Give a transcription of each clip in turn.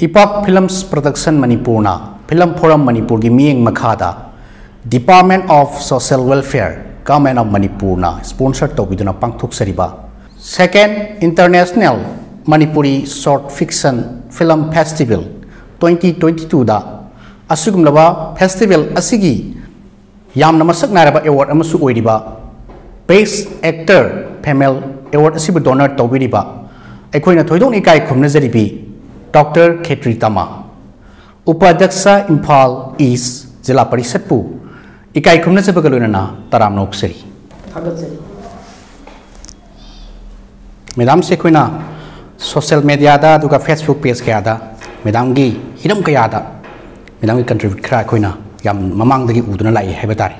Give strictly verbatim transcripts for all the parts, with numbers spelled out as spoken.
ꯏꯄꯥꯛ films production ꯃꯅꯤꯄꯨꯔꯅ film form ꯃꯅꯤꯄꯨꯔꯒꯤ ꯃꯤꯠꯌꯦꯡ ꯃꯈꯥꯗ Department of Social Welfare, Government of ꯃꯅꯤꯄꯨꯔꯅ ꯁ꯭ꯄꯣꯟꯁꯔ ꯇꯧꯕꯤꯗꯨꯅ ꯄꯥꯡꯊꯣꯛꯆꯔꯤꯕ Second International Manipuri Short Fiction Film Festival twenty twenty twoꯗ ꯑꯁꯤꯒꯨꯝꯂꯕ ꯐꯦꯁꯇꯤꯚꯦꯜ ꯑꯁꯤꯒꯤ ꯌꯥꯝꯅ ꯃꯁꯛ ꯅꯥꯏꯔꯕ ꯑꯦꯋꯥꯔꯗ ꯑꯃꯁꯨ ꯑꯣꯏꯔꯤꯕ Best Actor Female Award ꯑꯁꯤꯕꯨ ꯗꯣꯅꯔ ꯇꯧꯕꯤꯔꯤꯕ ꯑꯩꯈꯣꯏꯅ ꯊꯣꯏꯗꯣꯛꯅ ꯏꯀꯥꯏ ꯈꯨꯝꯅꯖꯔꯤꯕꯤ ꯗꯣꯛꯇꯔ ꯈꯦꯇ꯭ꯔꯤ ꯇꯃꯥ, ꯎꯄꯥꯙ꯭ꯌꯛꯁ ꯏꯝꯐꯥꯜ ꯏꯁ ꯖꯤꯂꯥ ꯄꯔꯤꯁꯠꯄꯨ ꯏꯀꯥꯏ ꯈꯨꯝꯅꯖꯕꯒ ꯂꯣꯏꯅꯅ ꯇꯔꯥꯝꯅ ꯑꯣꯛꯆꯔꯤ꯫ ꯊꯥꯒꯠꯆꯔꯤ꯫ ꯃꯦꯗꯥꯝꯁꯦ ꯑꯩꯈꯣꯏꯅ ꯁꯣꯁꯦꯜ ꯃꯦꯗꯤꯌꯥꯗ ꯑꯗꯨꯒ ꯐꯦꯁꯕꯨꯛ ꯄꯦꯖ ꯀꯌꯥꯗ ꯃꯦꯗꯥꯝꯒꯤ ꯍꯤꯔꯝ ꯀꯌꯥꯗ ꯃꯦꯗꯥꯝꯒꯤ ꯀꯟꯇ꯭ꯔꯤꯕ꯭ꯌꯨꯠ ꯈꯔ ꯑꯩꯈꯣꯏꯅ ꯌꯥꯝ ꯃꯃꯥꯡꯗꯒꯤ ꯎꯗꯨꯅ ꯂꯥꯛꯏ ꯍꯥꯏꯕ ꯇꯥꯔꯦ꯫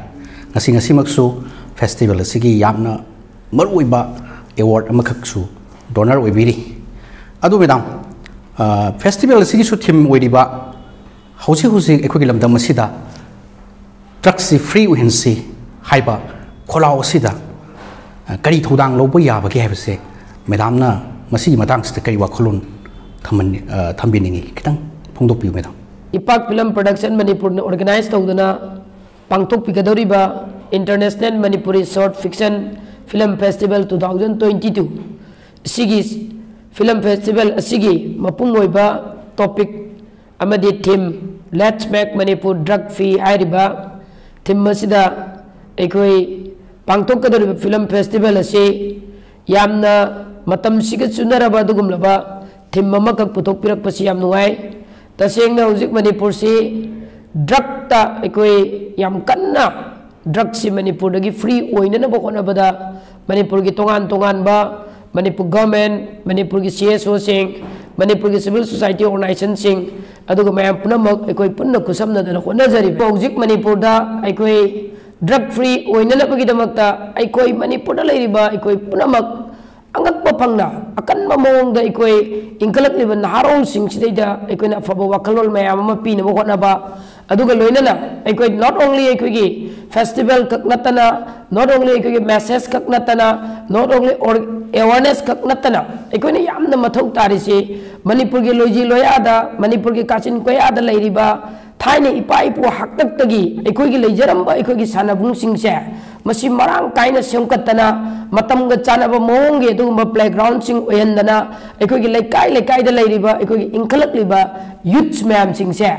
ꯉꯁꯤ ꯉꯁꯤꯃꯛꯁꯨ ꯐꯦꯁꯇꯤꯚꯦꯜ ꯑꯁꯤꯒꯤ ꯌꯥꯝꯅ ꯃꯔꯨꯑꯣꯏꯕ ꯑꯦꯋꯥꯔꯗ ꯑꯃꯈꯛꯁꯨ ꯗꯣꯅꯔ ꯑꯣꯏꯕꯤꯔꯤ꯫ ꯑꯗꯨ ꯃꯦꯗꯥꯝ, ꯐꯦꯁꯇꯤꯚꯦꯜ ꯑꯁꯤꯒꯤꯁꯨ ꯊꯤꯝ ꯑꯣꯏꯔꯤꯕ ꯍꯧꯖꯤꯛ ꯍꯧꯖꯤꯛ ꯑꯩꯈꯣꯏꯒꯤ ꯂꯝꯗꯝ ꯑꯁꯤꯗ ꯗ꯭ꯔꯒꯁꯤ ꯐ꯭ꯔꯤ ꯑꯣꯏꯍꯟꯁꯤ ꯍꯥꯏꯕ ꯈꯣꯜꯂꯥꯎ ꯑꯁꯤꯗ ꯀꯔꯤ ꯊꯧꯗꯥꯡ ꯂꯧꯕ ꯌꯥꯕꯒꯦ ꯍꯥꯏꯕꯁꯦ ꯃꯦꯗꯥꯝꯅ ꯃꯁꯤꯒꯤ ꯃꯇꯥꯡꯁꯤꯗ ꯀꯔꯤ ꯋꯥꯈꯜꯂꯣꯟ ꯊꯝꯍꯟ-, ꯑ, ꯊꯝꯕꯤꯅꯤꯡꯉꯤ? ꯈꯤꯇꯪ ꯐꯣꯡꯗꯣꯛꯄꯤꯌꯨ ꯃꯦꯗꯥꯝ꯫ ꯏꯄꯥꯛ ꯐꯤꯂꯝ ꯄ꯭ꯔꯗꯛꯁꯟ ꯃꯅꯤꯄꯨꯔꯅ ꯑꯣꯔꯒꯅꯥꯏꯖ ꯇꯧꯗꯨꯅ ꯄꯥꯡꯊꯣꯛꯄꯤꯒꯗꯧꯔꯤꯕ International Manipuri Short Fiction Film Festival two thousand twenty two ꯑꯁꯤꯒꯤ ꯐꯤꯂꯝ ꯐꯦꯁꯇꯤꯚꯦꯜ ꯑꯁꯤꯒꯤ ꯃꯄꯨꯡ ꯑꯣꯏꯕ ꯇꯣꯄꯤꯛ ꯑꯃꯗꯤ ꯊꯤꯝ Let's Make Manipur Drug Free ꯍꯥꯏꯔꯤꯕ ꯊꯤꯝ ꯑꯁꯤꯗ ꯑꯩꯈꯣꯏ ꯄꯥꯡꯊꯣꯛꯀꯗꯧꯔꯤꯕ ꯐꯤꯂꯝ ꯐꯦꯁꯇꯤꯚꯦꯜ ꯑꯁꯤ ꯌꯥꯝꯅ ꯃꯇꯝꯁꯤꯒ ꯆꯨꯅꯔꯕ ꯑꯗꯨꯒꯨꯝꯂꯕ ꯊꯤꯝ ꯑꯃꯈꯛ ꯄꯨꯊꯣꯛꯄꯤꯔꯛꯄꯁꯤ ꯌꯥꯝ ꯅꯨꯡꯉꯥꯏ꯫ ꯇꯁꯦꯡꯅ ꯍꯧꯖꯤꯛ ꯃꯅꯤꯄꯨꯔꯁꯤ ꯗ꯭ꯔꯒꯇ ꯑꯩꯈꯣꯏ ꯌꯥꯝ ꯀꯟꯅ ꯗ꯭ꯔꯒꯁꯤ ꯃꯅꯤꯄꯨꯔꯗꯒꯤ ꯐ꯭ꯔꯤ ꯑꯣꯏꯅꯅꯕ ꯍꯣꯠꯅꯕꯗ ꯃꯅꯤꯄꯨꯔꯒꯤ ꯇꯣꯉꯥꯟ ꯇꯣꯉꯥꯟꯕ ꯃꯅꯤꯄꯨꯔ ꯒꯚꯔꯟꯃꯦꯟꯠ, ꯃꯅꯤꯄꯨꯔꯒꯤ ꯁꯤ ꯑꯦꯁ ꯑꯣꯁꯤꯡ, ꯃꯅꯤꯄꯨꯔꯒꯤ ꯁꯤꯚꯤꯜ ꯁꯣꯁꯥꯏꯇꯤ ꯑꯣꯔꯒꯅꯥꯏꯖꯦꯁꯟꯁꯤꯡ, ꯑꯗꯨꯒ ꯃꯌꯥꯝ ꯄꯨꯝꯅꯃꯛ ꯑꯩꯈꯣꯏ ꯄꯨꯟꯅ ꯈꯨꯠꯁꯝꯅꯗꯅ ꯍꯣꯠꯅꯖꯔꯤꯕ ꯍꯧꯖꯤꯛ ꯃꯅꯤꯄꯨꯔꯗ ꯑꯩꯈꯣꯏ ꯗ꯭ꯔꯒ ꯐ꯭ꯔꯤ ꯑꯣꯏꯅꯅꯕꯒꯤꯗꯃꯛꯇ ꯑꯩꯈꯣꯏ ꯃꯅꯤꯄꯨꯔꯗ ꯂꯩꯔꯤꯕ ꯑꯩꯈꯣꯏ ꯄꯨꯝꯅꯃꯛ ꯑꯉꯛꯄ ꯐꯪꯅ ꯑꯀꯟꯕ ꯃꯑꯣꯡꯗ ꯑꯩꯈꯣꯏ ꯏꯟꯈꯠꯂꯛꯂꯤꯕ ꯅꯍꯥꯔꯣꯜꯁꯤꯡꯁꯤꯗꯩꯗ ꯑꯩꯈꯣꯏꯅ ꯑꯐꯕ ꯋꯥꯈꯜꯂꯣꯟ ꯃꯌꯥꯝ ꯑꯃ ꯄꯤꯅꯕ ꯍꯣꯠꯅꯕ, ꯑꯗꯨꯒ ꯂꯣꯏꯅꯅ ꯑꯩꯈꯣꯏ not only ꯑꯩꯈꯣꯏꯒꯤ ꯐꯦꯁꯇꯤꯚꯦꯜ ꯈꯛ ꯅꯠꯇꯅ, not only ꯑꯩꯈꯣꯏꯒꯤ ꯃꯦꯁꯦꯖ ꯈꯛ ꯅꯠꯇꯅ, not only ꯑꯦꯋꯥꯔꯅꯦꯁ ꯈꯛ ꯅꯠꯇꯅ ꯑꯩꯈꯣꯏꯅ ꯌꯥꯝꯅ ꯃꯊꯧ ꯇꯥꯔꯤꯁꯤ ꯃꯅꯤꯄꯨꯔꯒꯤ ꯂꯣꯏꯖꯤ ꯂꯣꯌꯥꯗ, ꯃꯅꯤꯄꯨꯔꯒꯤ ꯀꯥꯆꯤꯟ ꯀꯣꯌꯥꯗ ꯂꯩꯔꯤꯕ ꯊꯥꯏꯅ ꯏꯄꯥ ꯏꯄꯨ ꯍꯥꯛꯇꯛꯇꯒꯤ ꯑꯩꯈꯣꯏꯒꯤ ꯂꯩꯖꯔꯝꯕ ꯑꯩꯈꯣꯏꯒꯤ ꯁꯥꯟꯅꯕꯨꯡꯁꯤꯡꯁꯦ ꯃꯁꯤ ꯃꯔꯥꯡ ꯀꯥꯏꯅ ꯁꯦꯝꯒꯠꯇꯅ, ꯃꯇꯝꯒ ꯆꯥꯟꯅꯕ ꯃꯑꯣꯡꯒꯤ ꯑꯗꯨꯒꯨꯝꯕ playgroundꯁꯤꯡ ꯑꯣꯏꯍꯟꯗꯅ, ꯑꯩꯈꯣꯏꯒꯤ ꯂꯩꯀꯥꯏ ꯂꯩꯀꯥꯏꯗ ꯂꯩꯔꯤꯕ ꯑꯩꯈꯣꯏꯒꯤ ꯏꯟꯈꯠꯂꯛꯂꯤꯕ youths ꯃꯌꯥꯝꯁꯤꯡꯁꯦ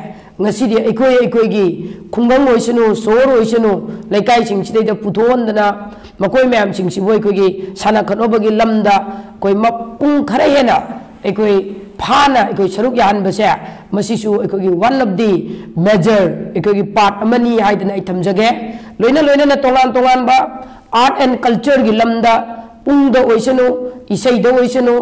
ꯉꯁꯤꯗꯤ ꯑꯩꯈꯣꯏ ꯑꯩꯈꯣꯏꯒꯤ ꯈꯨꯡꯒꯪ ꯑꯣꯏꯁꯅꯨ, ꯁꯣꯍꯣꯔ ꯑꯣꯏꯁꯅꯨ, ꯂꯩꯀꯥꯏꯁꯤꯡꯁꯤꯗꯩꯗ ꯄꯨꯊꯣꯛꯍꯟꯗꯅ ꯃꯈꯣꯏ ꯃꯌꯥꯝꯁꯤꯡꯁꯤꯕꯨ ꯑꯩꯈꯣꯏꯒꯤ ꯁꯥꯟꯅ ꯈꯣꯠꯅꯕꯒꯤ ꯂꯝꯗ ꯑꯩꯈꯣꯏ ꯃꯄꯨꯡ ꯈꯔ ꯍꯦꯟꯅ ꯑꯩꯈꯣꯏ ꯐꯥꯅ ꯑꯩꯈꯣꯏ ꯁꯔꯨꯛ ꯌꯥꯍꯟꯕꯁꯦ, ꯃꯁꯤꯁꯨ ꯑꯩꯈꯣꯏꯒꯤ one of the major ꯑꯩꯈꯣꯏꯒꯤ part ꯑꯃꯅꯤ ꯍꯥꯏꯗꯅ ꯑꯩ ꯊꯝꯖꯒꯦ꯫ ꯂꯣꯏꯅ ꯂꯣꯏꯅꯅ ꯇꯣꯉꯥꯟ ꯇꯣꯉꯥꯟꯕ art and cultureꯒꯤ ꯂꯝꯗ, ꯄꯨꯡꯗ ꯑꯣꯏꯁꯅꯨ, ꯏꯁꯩꯗ ꯑꯣꯏꯁꯅꯨ,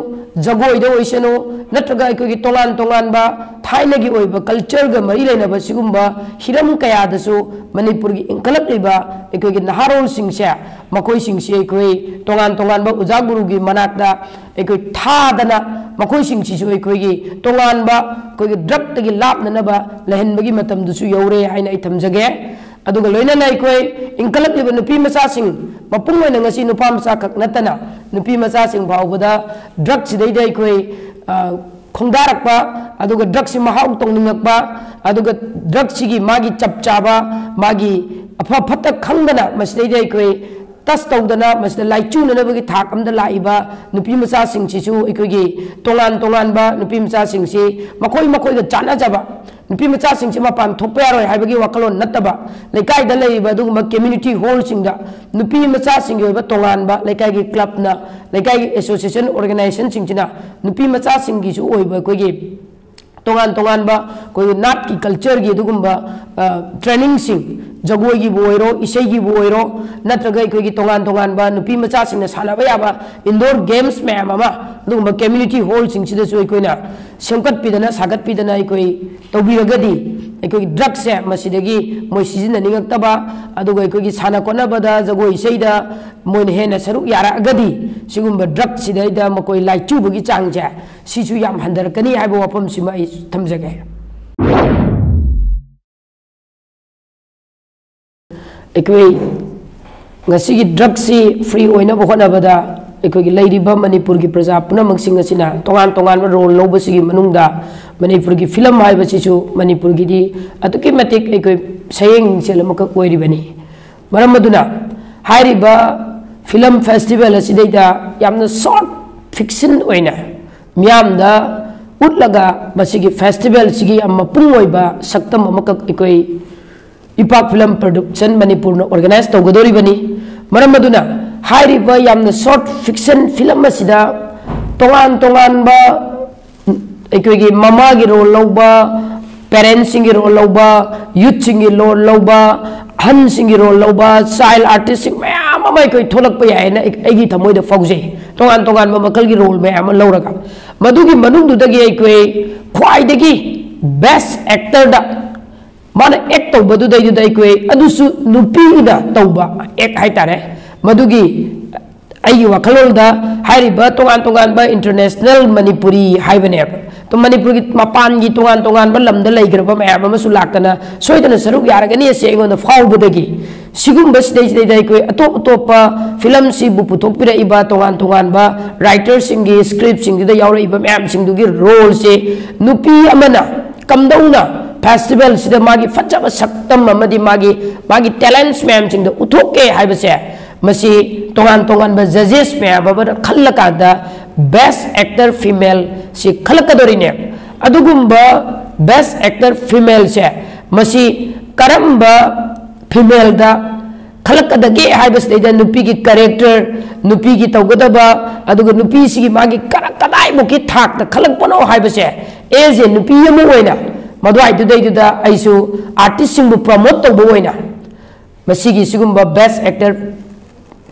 ꯖꯒꯣꯏꯗ ꯑꯣꯏꯁꯅꯨ, ꯅꯠꯇ꯭ꯔꯒ ꯑꯩꯈꯣꯏꯒꯤ ꯇꯣꯉꯥꯟ ꯇꯣꯉꯥꯟꯕ ꯊꯥꯏꯅꯒꯤ ꯑꯣꯏꯕ cultureꯒ ꯃꯔꯤ ꯂꯩꯅꯕ ꯁꯤꯒꯨꯝꯕ ꯍꯤꯔꯝ ꯀꯌꯥꯗꯁꯨ ꯃꯅꯤꯄꯨꯔꯒꯤ ꯏꯟꯈꯠꯂꯛꯂꯤꯕ ꯑꯩꯈꯣꯏꯒꯤ ꯅꯍꯥꯔꯣꯜꯁꯤꯡꯁꯦ, ꯃꯈꯣꯏꯁꯤꯡꯁꯤ ꯑꯩꯈꯣꯏ ꯇꯣꯉꯥꯟ ꯇꯣꯉꯥꯟꯕ ꯑꯣꯖꯥ ꯒꯨꯔꯨꯒꯤ ꯃꯅꯥꯛꯇ ꯑꯩꯈꯣꯏ ꯊꯥꯗꯅ, ꯃꯈꯣꯏꯁꯤꯡꯁꯤꯁꯨ ꯑꯩꯈꯣꯏꯒꯤ ꯇꯣꯉꯥꯟꯕ ꯑꯩꯈꯣꯏꯒꯤ drugꯇꯒꯤ ꯂꯥꯞꯅꯅꯕ ꯂꯩꯍꯟꯕꯒꯤ ꯃꯇꯝꯗꯨꯁꯨ ꯌꯧꯔꯦ ꯍꯥꯏꯅ ꯑꯩ ꯊꯝꯖꯒꯦ꯫ ꯑꯗꯨꯒ ꯂꯣꯏꯅꯅ ꯑꯩꯈꯣꯏ ꯏꯟꯈꯠꯂꯛꯂꯤꯕ ꯅꯨꯄꯤ ꯃꯆꯥꯁꯤꯡ, ꯃꯄꯨꯡ ꯑꯣꯏꯅ ꯉꯁꯤ ꯅꯨꯄꯥ ꯃꯆꯥ ꯈꯛ ꯅꯠꯇꯅ ꯅꯨꯄꯤ ꯃꯆꯥꯁꯤꯡ ꯐꯥꯎꯕꯗ drugꯁꯤꯗꯩꯗ ꯑꯩꯈꯣꯏ, ꯑ, ꯈꯣꯡꯗꯥꯔꯛꯄ, ꯑꯗꯨꯒ drugꯁꯤ ꯃꯍꯥꯎ ꯇꯧꯅꯤꯡꯉꯛꯄ, ꯑꯗꯨꯒ drugꯁꯤꯒꯤ ꯃꯥꯒꯤ ꯆꯞ ꯆꯥꯕ, ꯃꯥꯒꯤ ꯑꯐ ꯐꯠꯇ ꯈꯪꯗꯅ ꯃꯁꯤꯗꯩꯗ ꯑꯩꯈꯣꯏ touch ꯇꯧꯗꯅ ꯃꯁꯤꯗ ꯂꯥꯏꯆꯨꯅꯅꯕꯒꯤ ꯊꯥꯛ ꯑꯃꯗ ꯂꯥꯛꯏꯕ ꯅꯨꯄꯤ ꯃꯆꯥꯁꯤꯡꯁꯤꯁꯨ ꯑꯩꯈꯣꯏꯒꯤ ꯇꯣꯉꯥꯟ ꯇꯣꯉꯥꯟꯕ ꯅꯨꯄꯤ ꯃꯆꯥꯁꯤꯡꯁꯤ ꯃꯈꯣꯏ ꯃꯈꯣꯏꯒ ꯆꯥꯟꯅꯖꯕ, ꯅꯨꯄꯤ ꯃꯆꯥꯁꯤꯡꯁꯤ ꯃꯄꯥꯟ ꯊꯣꯛꯄ ꯌꯥꯔꯣꯏ ꯍꯥꯏꯕꯒꯤ ꯋꯥꯈꯜꯂꯣꯟ ꯅꯠꯇꯕ, ꯂꯩꯀꯥꯏꯗ ꯂꯩꯔꯤꯕ ꯑꯗꯨꯒꯨꯝꯕ community hallꯁꯤꯡꯗ ꯅꯨꯄꯤ ꯃꯆꯥꯁꯤꯡꯒꯤ ꯑꯣꯏꯕ ꯇꯣꯉꯥꯟꯕ ꯂꯩꯀꯥꯏꯒꯤ clubꯅ, ꯂꯩꯀꯥꯏꯒꯤ association organizationꯁꯤꯡꯁꯤꯅ ꯅꯨꯄꯤ ꯃꯆꯥꯁꯤꯡꯒꯤꯁꯨ ꯑꯣꯏꯕ ꯑꯩꯈꯣꯏꯒꯤ ꯇꯣꯉꯥꯟ ꯇꯣꯉꯥꯟꯕ ꯑꯩꯈꯣꯏꯒꯤ ꯅꯥꯠꯀꯤ cultureꯒꯤ ꯑꯗꯨꯒꯨꯝꯕ, ꯑ, trainingꯁꯤꯡ, ꯖꯒꯣꯏꯒꯤꯕꯨ ꯑꯣꯏꯔꯣ, ꯏꯁꯩꯒꯤꯕꯨ ꯑꯣꯏꯔꯣ, ꯅꯠꯇ꯭ꯔꯒ ꯑꯩꯈꯣꯏꯒꯤ ꯇꯣꯉꯥꯟ ꯇꯣꯉꯥꯟꯕ ꯅꯨꯄꯤ ꯃꯆꯥꯁꯤꯡꯅ ꯁꯥꯟꯅꯕ ꯌꯥꯕ indoor games ꯃꯌꯥꯝ ꯑꯃ ꯑꯗꯨꯒꯨꯝꯕ community hallꯁꯤꯡꯁꯤꯗꯁꯨ ꯑꯩꯈꯣꯏꯅ ꯁꯦꯝꯒꯠꯄꯤꯗꯅ ꯁꯥꯒꯠꯄꯤꯗꯅ ꯑꯩꯈꯣꯏ ꯇꯧꯕꯤꯔꯒꯗꯤ, ꯑꯩꯈꯣꯏꯒꯤ drugꯁꯦ ꯃꯁꯤꯗꯒꯤ ꯃꯣꯏ ꯁꯤꯖꯤꯟꯅꯅꯤꯡꯉꯛꯇꯕ, ꯑꯗꯨꯒ ꯑꯩꯈꯣꯏꯒꯤ ꯁꯥꯟꯅ ꯈꯣꯠꯅꯕꯗ, ꯖꯒꯣꯏ ꯏꯁꯩꯗ ꯃꯣꯏꯅ ꯍꯦꯟꯅ ꯁꯔꯨꯛ ꯌꯥꯔꯛꯑꯒꯗꯤ, ꯁꯤꯒꯨꯝꯕ drugꯁꯤꯗꯩꯗ ꯃꯈꯣꯏ ꯂꯥꯏꯆꯨꯕꯒꯤ ꯆꯥꯡꯁꯦ ꯁꯤꯁꯨ ꯌꯥꯝ ꯍꯟꯊꯔꯛꯀꯅꯤ ꯍꯥꯏꯕ ꯋꯥꯐꯝꯁꯤꯃ ꯑꯩ ꯊꯝꯖꯒꯦ꯫ ꯑꯩꯈꯣꯏ ꯉꯁꯤꯒꯤ drugꯁꯤ free ꯑꯣꯏꯅꯕ ꯍꯣꯠꯅꯕꯗ ꯑꯩꯈꯣꯏꯒꯤ ꯂꯩꯔꯤꯕ ꯃꯅꯤꯄꯨꯔꯒꯤ ꯄ꯭ꯔꯖꯥ ꯄꯨꯝꯅꯃꯛꯁꯤꯡ ꯑꯁꯤꯅ ꯇꯣꯉꯥꯟ ꯇꯣꯉꯥꯟꯕ ꯔꯣꯜ ꯂꯧꯕꯁꯤꯒꯤ ꯃꯅꯨꯡꯗ ꯃꯅꯤꯄꯨꯔꯒꯤ ꯐꯤꯂꯝ ꯍꯥꯏꯕꯁꯤꯁꯨ ꯃꯅꯤꯄꯨꯔꯒꯤꯗꯤ ꯑꯗꯨꯛꯀꯤ ꯃꯇꯤꯛ ꯑꯩꯈꯣꯏ ꯁꯌꯦꯡ ꯃꯤꯡꯁꯦꯜ ꯑꯃꯈꯛ ꯑꯣꯏꯔꯤꯕꯅꯤ꯫ ꯃꯔꯝ ꯑꯗꯨꯅ ꯍꯥꯏꯔꯤꯕ ꯐꯤꯂꯝ ꯐꯦꯁꯇꯤꯚꯦꯜ ꯑꯁꯤꯗꯩꯗ ꯌꯥꯝꯅ ꯁꯣꯔꯠ ꯐꯤꯛꯁꯟ ꯑꯣꯏꯅ ꯃꯤꯌꯥꯝꯗ ꯎꯠꯂꯒ ꯃꯁꯤꯒꯤ ꯐꯦꯁꯇꯤꯚꯦꯜꯁꯤꯒꯤ ꯌꯥꯝ ꯃꯄꯨꯡ ꯑꯣꯏꯕ ꯁꯛꯇꯝ ꯑꯃꯈꯛ ꯑꯩꯈꯣꯏ ꯏꯄꯥꯛ ꯐꯤꯂꯝ ꯄ꯭ꯔꯗꯛꯁꯟ ꯃꯅꯤꯄꯨꯔꯅ ꯑꯣꯔꯒꯅꯥꯏꯖ ꯇꯧꯒꯗꯧꯔꯤꯕꯅꯤ꯫ ꯃꯔꯝ ꯑꯗꯨꯅ ꯍꯥꯏꯔꯤꯕ ꯌꯥꯝꯅ ꯁꯣꯔꯠ ꯐꯤꯛꯁꯟ ꯐꯤꯂꯝ ꯑꯁꯤꯗ ꯇꯣꯉꯥꯟ ꯇꯣꯉꯥꯟꯕ ꯑꯩꯈꯣꯏꯒꯤ ꯃꯃꯥꯒꯤ ꯔꯣꯜ ꯂꯧꯕ, ꯄꯦꯔꯦꯟꯁꯁꯤꯡꯒꯤ ꯔꯣꯜ ꯂꯧꯕ, ꯌꯨꯠꯁꯤꯡꯒꯤ ꯔꯣꯜ ꯂꯧꯕ, ꯑꯍꯟꯁꯤꯡꯒꯤ ꯔꯣꯜ ꯂꯧꯕ, ꯆꯥꯏꯜ ꯑꯥꯔꯇꯤꯁꯁꯤꯡ ꯃꯌꯥꯝ ꯑꯃ ꯑꯩꯈꯣꯏ ꯊꯣꯛꯂꯛꯄ ꯌꯥꯏ ꯍꯥꯏꯅ ꯑꯩ- ꯑꯩꯒꯤ ꯊꯃꯣꯏꯗ ꯐꯥꯎꯖꯩ꯫ ꯇꯣꯉꯥꯟ ꯇꯣꯉꯥꯟꯕ ꯃꯈꯜꯒꯤ ꯔꯣꯜ ꯃꯌꯥꯝ ꯑꯃ ꯂꯧꯔꯒ ꯃꯗꯨꯒꯤ ꯃꯅꯨꯡꯗꯨꯗꯒꯤ ꯑꯩꯈꯣꯏ ꯈ꯭ꯋꯥꯏꯗꯒꯤ ꯕꯦꯁ ꯑꯦꯛꯇꯔꯗ ꯃꯥꯅ ꯑꯦꯛ ꯇꯧꯕꯗꯨꯗꯩꯗꯨꯗ ꯑꯩꯈꯣꯏ ꯑꯗꯨꯁꯨ ꯅꯨꯄꯤꯅ ꯇꯧꯕ ꯑꯦꯛ ꯍꯥꯏꯇꯥꯔꯦ꯫ ꯃꯗꯨꯒꯤ ꯑꯩꯒꯤ ꯋꯥꯈꯜꯂꯣꯟꯗ ꯍꯥꯏꯔꯤꯕ ꯇꯣꯉꯥꯟ ꯇꯣꯉꯥꯟꯕ ꯏꯟꯇꯔꯅꯦꯁꯅꯦꯜ ꯃꯅꯤꯄꯨꯔꯤ ꯍꯥꯏꯕꯅꯦꯕ꯫ ꯇꯣ ꯃꯅꯤꯄꯨꯔꯒꯤ ꯃꯄꯥꯟꯒꯤ ꯇꯣꯉꯥꯟ ꯇꯣꯉꯥꯟꯕ ꯂꯝꯗ ꯂꯩꯈ꯭ꯔꯕ ꯃꯌꯥꯝ ꯑꯃꯁꯨ ꯂꯥꯛꯇꯅ ꯁꯣꯏꯗꯅ ꯁꯔꯨꯛ ꯌꯥꯔꯒꯅꯤ ꯑꯁꯤ ꯑꯩꯉꯣꯟꯗ ꯐꯥꯎꯕꯗꯒꯤ ꯁꯤꯒꯨꯝꯕ ꯁꯤꯗꯩꯁꯤꯗꯩꯗ ꯑꯩꯈꯣꯏ ꯑꯇꯣꯞ ꯑꯇꯣꯞꯄ ꯐꯤꯂꯝꯁꯤꯕꯨ ꯄꯨꯊꯣꯛꯄꯤꯔꯛꯏꯕ ꯇꯣꯉꯥꯟ ꯇꯣꯉꯥꯟꯕ ꯔꯥꯏꯇꯔꯁꯤꯡꯒꯤ ꯁ꯭ꯀ꯭ꯔꯤꯞꯁꯤꯡꯗꯨꯗ ꯌꯥꯎꯔꯛꯏꯕ ꯃꯌꯥꯝꯁꯤꯡꯗꯨꯒꯤ ꯔꯣꯜꯁꯦ ꯅꯨꯄꯤ ꯑꯃꯅ ꯀꯝꯗꯧꯅ ꯐꯦꯁꯇꯤꯚꯦꯜꯁꯤꯗ ꯃꯥꯒꯤ ꯐꯖꯕ ꯁꯛꯇꯝ ꯑꯃꯗꯤ ꯃꯥꯒꯤ ꯃꯥꯒꯤ ꯇꯦꯂꯦꯟꯁ ꯃꯌꯥꯝꯁꯤꯡꯗꯣ ꯎꯠꯊꯣꯛꯀꯦ ꯍꯥꯏꯕꯁꯦ ꯃꯁꯤ ꯇꯣꯉꯥꯟ ꯇꯣꯉꯥꯟꯕ ꯖꯖꯦꯁ ꯃꯌꯥꯝ ꯑꯃꯅ ꯈꯜꯂꯀꯥꯟꯗ ꯕꯦꯁ ꯑꯦꯛꯇꯔ ꯐꯤꯃꯦꯜꯁꯤ ꯈꯜꯂꯛꯀꯗꯧꯔꯤꯅꯦ꯫ ꯑꯗꯨꯒꯨꯝꯕ ꯕꯦꯁ ꯑꯦꯛꯇꯔ ꯐꯤꯃꯦꯜꯁꯦ ꯃꯁꯤ ꯀꯔꯝꯕ ꯐꯤꯃꯦꯜꯗ ꯈꯜꯂꯛꯀꯗꯒꯦ ꯍꯥꯏꯕꯁꯤꯗꯩꯗ ꯅꯨꯄꯤꯒꯤ ꯀꯦꯔꯦꯛꯇꯔ, ꯅꯨꯄꯤꯒꯤ ꯇꯧꯒꯗꯕ, ꯑꯗꯨꯒ ꯅꯨꯄꯤꯁꯤꯒꯤ ꯃꯥꯒꯤ ꯀꯔ- ꯀꯗꯥꯏꯃꯨꯛꯀꯤ ꯊꯥꯛꯇ ꯈꯜꯂꯛꯄꯅꯣ ꯍꯥꯏꯕꯁꯦ ꯑꯦꯖ ꯑꯦ ꯅꯨꯄꯤ ꯑꯃ ꯑꯣꯏꯅ ꯃꯗꯨꯋꯥꯏꯗꯨꯗꯩꯗꯨꯗ ꯑꯩꯁꯨ ꯑꯥꯔꯇꯤꯁꯁꯤꯡꯕꯨ ꯄ꯭ꯔꯃꯣꯠ ꯇꯧꯕ ꯑꯣꯏꯅ ꯃꯁꯤꯒꯤ ꯁꯤꯒꯨꯝꯕ ꯕꯦꯁ ꯑꯦꯛꯇꯔ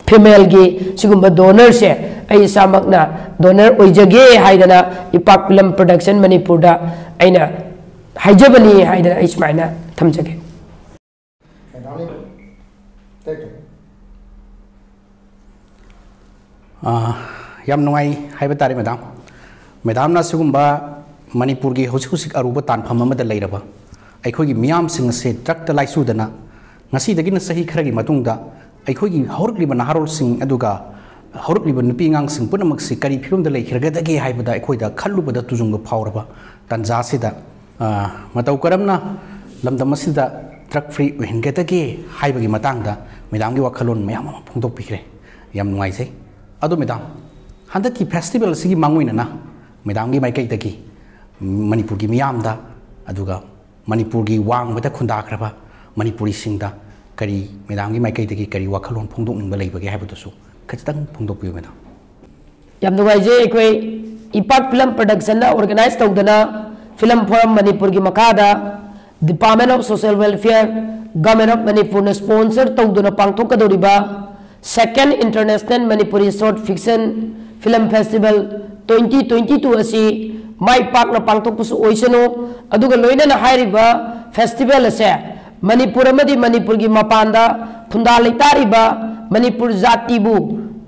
ꯐꯤꯃꯦꯜꯒꯤ ꯁꯤꯒꯨꯝꯕ ꯗꯣꯅꯔꯁꯦ ꯑꯩ ꯏꯁꯥꯃꯛꯅ ꯗꯣꯅꯔ ꯑꯣꯏꯖꯒꯦ ꯍꯥꯏꯗꯅ ꯏꯄꯥꯛ ꯐꯤꯂꯝ ꯄ꯭ꯔꯗꯛꯁꯟ ꯃꯅꯤꯄꯨꯔꯗ ꯑꯩꯅ ꯍꯥꯏꯖꯕꯅꯤ ꯍꯥꯏꯗꯅ ꯑꯩ ꯁꯨꯃꯥꯏꯅ ꯊꯝꯖꯒꯦ꯫ ꯑꯥ, ꯌꯥꯝ ꯅꯨꯡꯉꯥꯏ ꯍꯥꯏꯕ ꯇꯥꯔꯦ ꯃꯦꯗꯥꯝ꯫ ꯃꯦꯗꯥꯝꯅ ꯁꯤꯒꯨꯝꯕ ꯃꯅꯤꯄꯨꯔꯒꯤ ꯍꯧꯖꯤꯛ ꯍꯧꯖꯤꯛ ꯑꯔꯨꯕ ꯇꯥꯟꯐꯝ ꯑꯃꯗ ꯂꯩꯔꯕ ꯑꯩꯈꯣꯏꯒꯤ ꯃꯤꯌꯥꯝꯁꯤꯡ ꯑꯁꯦ ꯗ꯭ꯔꯛꯇ ꯂꯥꯏꯆꯨꯗꯅ ꯉꯁꯤꯗꯒꯤꯅ ꯆꯍꯤ ꯈꯔꯒꯤ ꯃꯇꯨꯡꯗ ꯑꯩꯈꯣꯏꯒꯤ ꯍꯧꯔꯛꯂꯤꯕ ꯅꯍꯥꯔꯣꯜꯁꯤꯡ ꯑꯗꯨꯒ ꯍꯧꯔꯛꯂꯤꯕ ꯅꯨꯄꯤ ꯑꯉꯥꯡꯁꯤꯡ ꯄꯨꯝꯅꯃꯛꯁꯤ ꯀꯔꯤ ꯐꯤꯕꯝꯗ ꯂꯩꯈ꯭ꯔꯒꯗꯒꯦ ꯍꯥꯏꯕꯗ ꯑꯩꯈꯣꯏꯗ ꯈꯜꯂꯨꯕꯗ ꯇꯨꯖꯨꯡꯕ ꯐꯥꯎꯔꯕ ꯇꯥꯟꯖꯥꯁꯤꯗ, ꯑ, ꯃꯇꯧ ꯀꯔꯝꯅ ꯂꯝꯗꯝ ꯑꯁꯤꯗ drug free ꯑꯣꯏꯍꯟꯒꯗꯒꯦ ꯍꯥꯏꯕꯒꯤ ꯃꯇꯥꯡꯗ ꯃꯦꯗꯥꯝꯒꯤ ꯋꯥꯈꯜꯂꯣꯟ ꯃꯌꯥꯝ ꯑꯃ ꯐꯣꯡꯗꯣꯛꯄꯤꯈ꯭ꯔꯦ꯫ ꯌꯥꯝ ꯅꯨꯡꯉꯥꯏꯖꯩ꯫ ꯑꯗꯣ ꯃꯦꯗꯥꯝ, ꯍꯟꯗꯛꯀꯤ festival ꯑꯁꯤꯒꯤ ꯃꯥꯡꯑꯣꯏꯅꯅ ꯃꯦꯗꯥꯝꯒꯤ ꯃꯥꯏꯀꯩꯗꯒꯤ ꯃꯅꯤꯄꯨꯔꯒꯤ ꯃꯤꯌꯥꯝꯗ, ꯑꯗꯨꯒ ꯃꯅꯤꯄꯨꯔꯒꯤ ꯋꯥꯡꯃꯗ ꯈꯨꯟꯗꯥꯈ꯭ꯔꯕ ꯃꯅꯤꯄꯨꯔꯤꯁꯤꯡꯗ ꯀꯔꯤ, ꯃꯦꯗꯥꯝꯒꯤ ꯃꯥꯏꯀꯩꯗꯒꯤ ꯀꯔꯤ ꯋꯥꯈꯜꯂꯣꯟ ꯐꯣꯡꯗꯣꯛꯅꯤꯡꯕ ꯂꯩꯕꯒꯦ ꯍꯥꯏꯕꯗꯨꯁꯨ ꯈꯖꯤꯛꯇꯪ ꯐꯣꯡꯗꯣꯛꯄꯤꯌꯨ ꯃꯦꯗꯥꯝ꯫ ꯌꯥꯝ ꯅꯨꯡꯉꯥꯏꯖꯩ꯫ ꯑꯩꯈꯣꯏ ꯏꯄꯥꯛ Film Production ꯅ organize ꯇꯧꯗꯅ Film Forum ꯃꯅꯤꯄꯨꯔꯒꯤ ꯃꯈꯥꯗ Department of Social Welfare, Government of Manipur ꯅ sponsor ꯇꯧꯗꯨꯅ ꯄꯥꯡꯊꯣꯛꯀꯗꯧꯔꯤꯕ Second International Manipuri Short Fiction Film Festival twenty twenty-two ꯑꯁꯤ ꯃꯥꯏ ꯄꯥꯛꯅ ꯄꯥꯡꯊꯣꯛꯄꯁꯨ ꯑꯣꯏꯁꯅꯨ꯫ ꯑꯗꯨꯒ ꯂꯣꯏꯅꯅ ꯍꯥꯏꯔꯤꯕ festival ꯑꯁꯦ ꯃꯅꯤꯄꯨꯔ ꯑꯃꯗꯤ ꯃꯅꯤꯄꯨꯔꯒꯤ ꯃꯄꯥꯟꯗ ꯈꯨꯟꯗꯥ ꯂꯩꯇꯥꯔꯤꯕ ꯃꯅꯤꯄꯨꯔ ꯖꯥꯇꯤꯕꯨ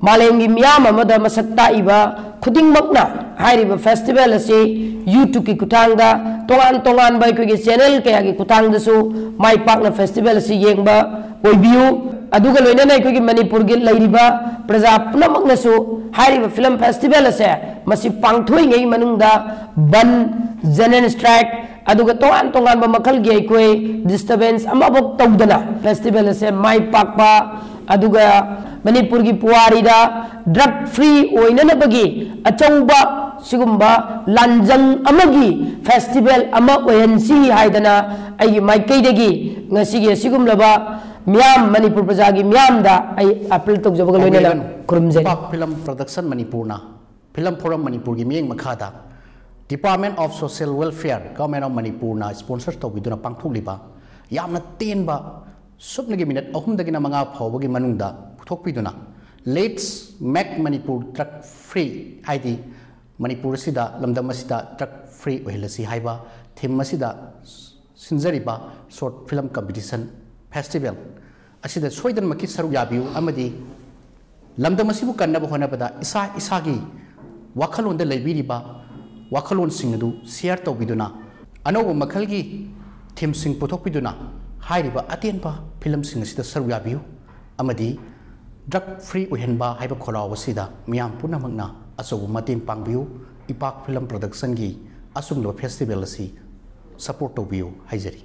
ꯃꯥꯂꯦꯝꯒꯤ ꯃꯤꯌꯥꯝ ꯑꯃꯗ ꯃꯁꯛ ꯇꯥꯛꯏꯕ ꯈꯨꯗꯤꯡꯃꯛꯅ ꯍꯥꯏꯔꯤꯕ festival ꯑꯁꯤ YouTube ꯀꯤ ꯈꯨꯠꯊꯥꯡꯗ, ꯇꯣꯉꯥꯟ ꯇꯣꯉꯥꯟꯕ ꯑꯩꯈꯣꯏꯒꯤ channel ꯀꯌꯥꯒꯤ ꯈꯨꯠꯊꯥꯡꯗꯁꯨ ꯃꯥꯏ ꯄꯥꯛꯅ festival ꯑꯁꯤ ꯌꯦꯡꯕ ꯑꯣꯏꯕꯤꯌꯨ꯫ ꯑꯗꯨꯒ ꯂꯣꯏꯅꯅ ꯑꯩꯈꯣꯏꯒꯤ ꯃꯅꯤꯄꯨꯔꯒꯤ ꯂꯩꯔꯤꯕ ꯄ꯭ꯔꯖꯥ ꯄꯨꯝꯅꯃꯛꯅꯁꯨ ꯍꯥꯏꯔꯤꯕ film festival ꯑꯁꯦ ꯃꯁꯤ ꯄꯥꯡꯊꯣꯛꯏꯉꯩ ꯃꯅꯨꯡꯗ ꯕꯟ, general strike, ꯑꯗꯨꯒ ꯇꯣꯉꯥꯟ ꯇꯣꯉꯥꯟꯕ ꯃꯈꯜꯒꯤ ꯑꯩꯈꯣꯏ disturbance ꯑꯃꯐꯥꯎ ꯇꯧꯗꯅ festival ꯑꯁꯦ ꯃꯥꯏ ꯄꯥꯛꯄ, ꯑꯗꯨꯒ ꯃꯅꯤꯄꯨꯔꯒꯤ ꯄꯨꯋꯥꯔꯤꯗ drug free ꯑꯣꯏꯅꯅꯕꯒꯤ ꯑꯆꯧꯕ ꯁꯤꯒꯨꯝꯕ ꯂꯥꯟꯖꯪ ꯑꯃꯒꯤ festival ꯑꯃ ꯑꯣꯏꯍꯟꯁꯤ ꯍꯥꯏꯗꯅ ꯑꯩꯒꯤ ꯃꯥꯏꯀꯩꯗꯒꯤ ꯉꯁꯤꯒꯤ ꯑꯁꯤꯒꯨꯝꯂꯕ ꯃꯤꯌꯥꯝ, ꯃꯅꯤꯄꯨꯔ ꯄ꯭ꯔꯖꯥꯒꯤ ꯃꯤꯌꯥꯝꯗ ꯑꯩ appeal ꯇꯧꯖꯕꯒ ꯂꯣꯏꯅꯅ ꯈꯨꯔꯨꯝꯖꯔꯤ꯫ ꯏꯄꯥꯛ Film Production ꯃꯅꯤꯄꯨꯔꯅ Film Forum ꯃꯅꯤꯄꯨꯔꯒꯤ ꯃꯤꯠꯌꯦꯡ ꯃꯈꯥꯗ Department of Social Welfare, Government of ꯃꯅꯤꯄꯨꯔꯅ sponsor ꯇꯧꯕꯤꯗꯨꯅ ꯄꯥꯡꯊꯣꯛꯂꯤꯕ ꯌꯥꯝꯅ ꯇꯦꯟꯕ, ꯁꯨꯞꯅꯒꯤ minute ꯑꯍꯨꯝꯗꯒꯤꯅ ꯃꯉꯥ ꯐꯥꯎꯕꯒꯤ ꯃꯅꯨꯡꯗ ꯄꯨꯊꯣꯛꯄꯤꯗꯨꯅ Let's Make Manipur Drug Free, ꯍꯥꯏꯗꯤ ꯃꯅꯤꯄꯨꯔ ꯑꯁꯤꯗ, ꯂꯝꯗꯝ ꯑꯁꯤꯗ drug free ꯑꯣꯏꯍꯜꯂꯁꯤ ꯍꯥꯏꯕ theme ꯑꯁꯤꯗ ꯁꯤꯟꯖꯔꯤꯕ short film competition festival ꯑꯁꯤꯗ ꯁꯣꯏꯗꯅꯃꯛꯀꯤ ꯁꯔꯨꯛ ꯌꯥꯕꯤꯌꯨ ꯑꯃꯗꯤ ꯂꯝꯗꯝ ꯑꯁꯤꯕꯨ ꯀꯟꯅꯕ ꯍꯣꯠꯅꯕꯗ ꯏꯁꯥ ꯏꯁꯥꯒꯤ ꯋꯥꯈꯜꯂꯣꯟꯗ ꯂꯩꯕꯤꯔꯤꯕ ꯋꯥꯈꯜꯂꯣꯟꯁꯤꯡ ꯑꯗꯨ share ꯇꯧꯕꯤꯗꯨꯅ ꯑꯅꯧꯕ ꯃꯈꯜꯒꯤ theme ꯁꯤꯡ ꯄꯨꯊꯣꯛꯄꯤꯗꯨꯅ ꯍꯥꯏꯔꯤꯕ ꯑꯇꯦꯟꯕ film ꯁꯤꯡ ꯑꯁꯤꯗ ꯁꯔꯨꯛ ꯌꯥꯕꯤꯌꯨ ꯑꯃꯗꯤ ꯗ꯭ꯔꯒ ꯐ꯭ꯔꯤ ꯑꯣꯏꯍꯟꯕ ꯍꯥꯏꯕ ꯈꯣꯜꯂꯥꯎ ꯑꯁꯤꯗ ꯃꯤꯌꯥꯝ ꯄꯨꯝꯅꯃꯛꯅ ꯑꯆꯧꯕ ꯃꯇꯦꯡ ꯄꯥꯡꯕꯤꯌꯨ꯫ ꯏꯄꯥꯛ ꯐꯤꯂꯝ ꯄ꯭ꯔꯗꯛꯁꯟꯒꯤ ꯑꯁꯨꯝꯂꯕ ꯐꯦꯁꯇꯤꯚꯦꯜ ꯑꯁꯤ ꯁꯄꯣꯔꯠ ꯇꯧꯕꯤꯌꯨ ꯍꯥꯏꯖꯔꯤ꯫